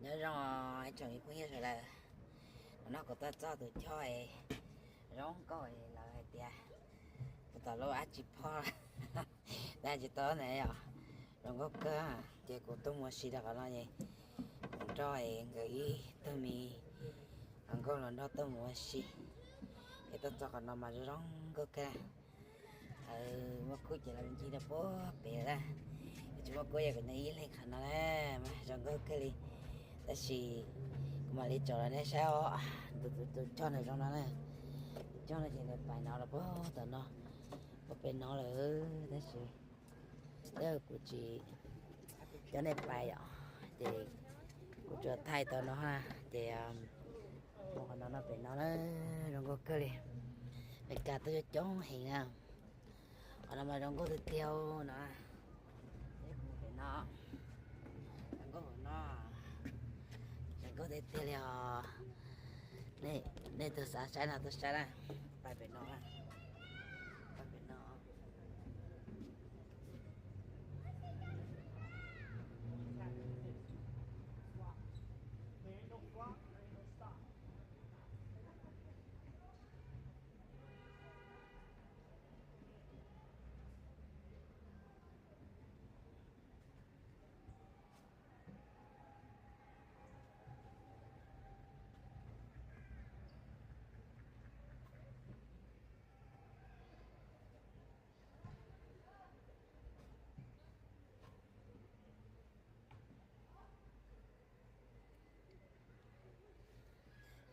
Nyob zoo ib tsoom phooj ywg sawv daws, hnub no kuv tuaj txog tus choj zoo nkauj lawv hais tias kuv tom lub ab tsi phob, tab tsis tau ntawd yom, zoo nkauj kawg. Ces kuv tuaj mus ua si rau qhov no es kuv nrog nkawd ib tug me hluas nkauj los nrog tuaj mus ua si, es tuaj txog qhov no mas zoo zoo nkauj kawg. Muaj kub ces los ncig rau puag pem lawm, tsis muaj kub yog kuv nyob ib leeg qhov no na, mas zoo nkauj kawg li. Tab sis kuv mam li tsom rau nej saib os, tus choj nws zoo no na, tus choj no ces nws pais no rau puag tom no, puag pem no lawm, tab sis kuv tsis coj nej pais yom, ces kuv tsuas thaij tau no na, ces mus qhov no no pem no na, zoo nkauj kawg li. Meskas tuaj coob coob heev na. Qhov no mas zoo nkauj tiag tiag no. Pem no, zoo nkauj no, zoo nkauj tiag tiag li os. Nej tus xav saib no tuaj saib na, pais pem no, pais pem no.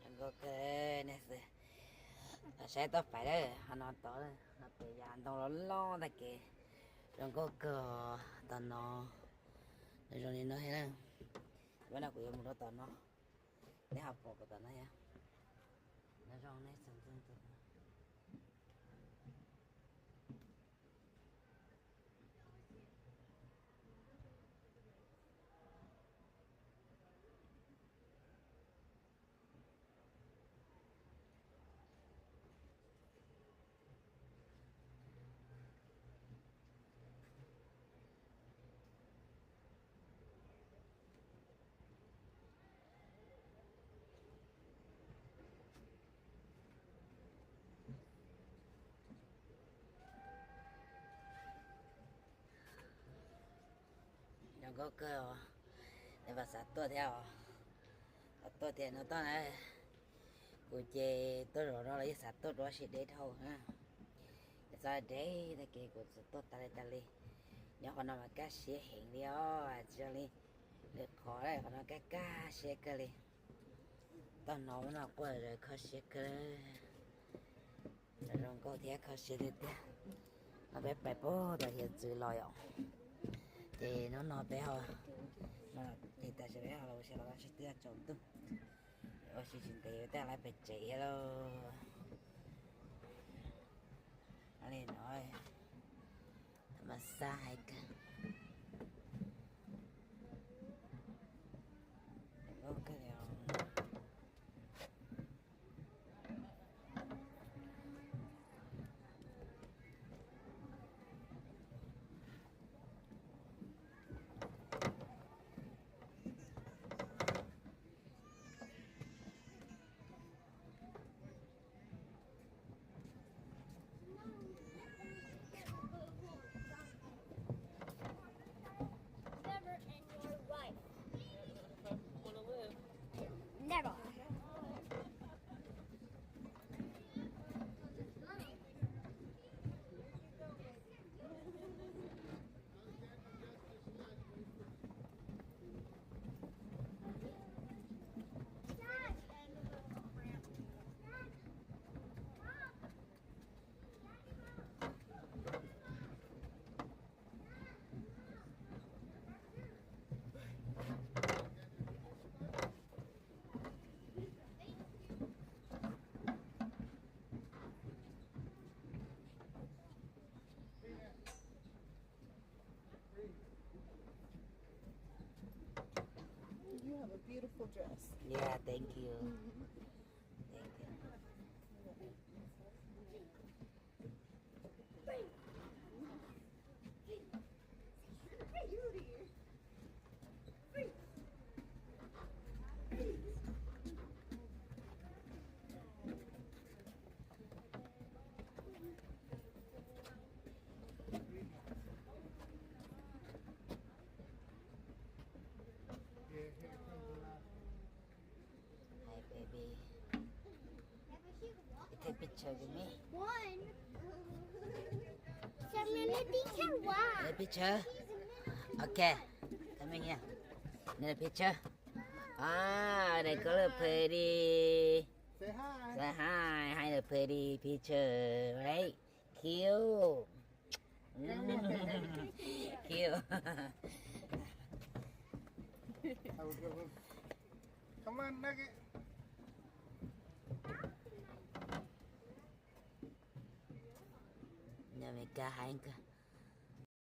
Zoo nkauj kawg, nej saib toj pais lawm, qhov no tod, no pem yam ntoo loj loj ntag kev, zoo nkauj kawg. Tom no, no zoo li no thiab na. Tab no kuv yuav mus rau tom no, nej ho pom kuv tom no thiab. No zoo nej xeem ntxwv ntxwv. Zoo nkauj kawg os, nej puas xav tuaj thiab os? Ho tuaj tias no toj na, kuv ces tuaj zaum no los yeej xav tuaj dua si deb dhau na. Txog deb tag kev kuv txawm tuaj tas li tas li. Nyob qhov no mas kaj siab heev li os, tsis zoo li lwm qhov, qhov no kaj kaj siab kawg li. Toj no ub no quaj zom zaws kho siab kawg. Zoo nkauj thiab kho siab tiag tiag. No peb pais puag tom hiav txwv los yom. Ces hnub no peb ho, no ces tam sim peb ho los ua si los tau tsis twb tsaus ntuj. Ua si tsis ntev tej lawv pem tsev thiab lauj. Li no, thas mas xaj hais kawg. Nkauj kawg li os. Never in your life. Never. You have a beautiful dress. Yeah, thank you. Thank you. Picture with me. One. So many picture. One. Another picture. Okay. Come in here. Another picture. Ah, they color pretty. Say hi. Say hi. Hi, the pretty picture, right? Cute. Cute. Come on, Nugget. Nugget, ka hais koj.